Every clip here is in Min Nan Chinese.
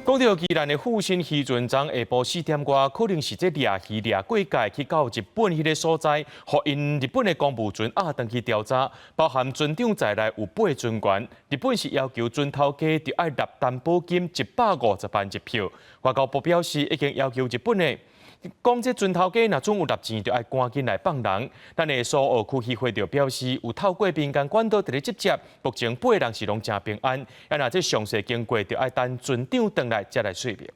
講到宜蘭的復興漁船，昨下晡4點外，可能是這掠魚掠過界去到日本彼个所在，予𪜶日本的公務船押轉去調查，包含船長在內有八船員。日本是要求船頭家著愛納擔保金150萬日票。外交部表示已經要求日本的，講這船頭家若準有納錢，就愛趕緊來放人。咱的蘇澳區議會就表示，有透過民間管道佇咧接洽，目前八个人是攏誠平安。啊，若這詳細經過，就愛等船長轉來才來說明。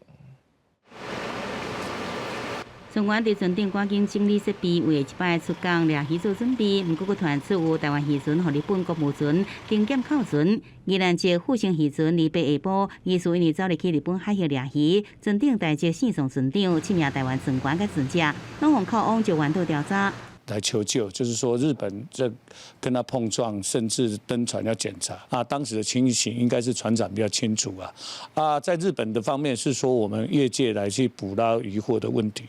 船員佇船頂趕緊整理設備，為下一擺出港掠魚做準備。毋過，閣傳出有台灣漁船予日本公務船定檢扣船。宜蘭籍復興漁船禮拜下晡，疑似因為走入去日本海域掠魚，船頂台籍姓宋船長、七名台灣船員佮船隻，攏予扣往石垣島調查。來求救，就是說日本這跟他碰撞，甚至登船要檢查。啊，當時的情形應該是船長比較清楚啊。啊，在日本的方面是說我們越界來去捕撈漁獲的問題。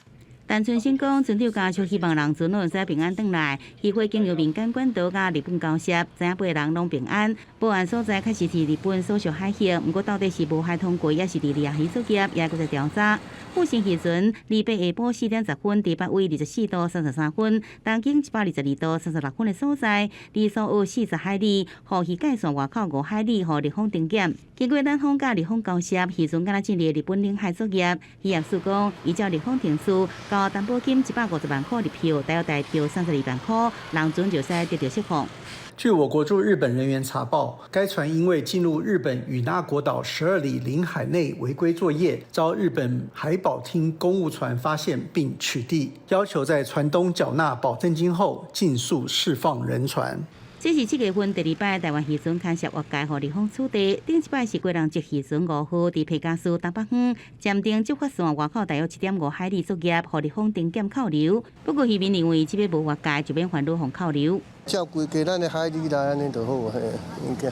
陳春生講，船長家屬希望人船攏會使平安轉來，漁會經由民間管道佮日本交涉，知影八个人攏平安。報案所在確實是日本所屬海域，毋過到底是無害通過，抑是佇掠魚作業，也閣在調查。復興漁船禮拜下晡4點10分，佇北緯24度33分，東經122度36分的所在，離蘇澳40海里，予漁界線外口5海里，予日方定檢。經過咱方佮日方交涉，漁船敢若進入日本領海作業。漁業署講，依照日方程序，交擔保金150萬塊日票，大約台票32萬塊，人船就使得著釋放。據我國駐日本人員查報，該船因為進入日本與那國島12里領海內違規作業，遭日本海保廳公務船發現並取締，要求在船東繳納保證金後，盡速釋放人船。這是7月份第二擺台灣漁船牽涉越界予日方取締，頂一擺是基隆籍漁船5號佇彭佳嶼東北方暫定執法線外口大約7.5海里作業，予日方定檢扣留。不過漁民認為這擺無越界就免煩惱予扣留。照規矩咱的海里來按呢就好嘿。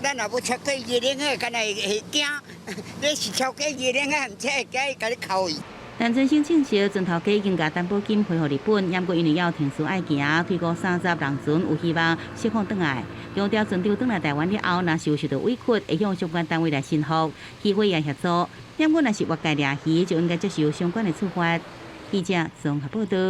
咱若欲超過伊的領海，敢若會驚，你是超過伊的領海，毋知會驚伊共你扣去。陳春生證實，船頭家已經共擔保金賠予日本，毋過因為猶有程序愛行，推估30人船有希望釋放轉來。強調船長轉來台灣了後，若是有受到委屈，會向相關單位來申復，漁會也協助。毋過若是越界掠魚，就應該接受相關的處罰。記者綜合報道。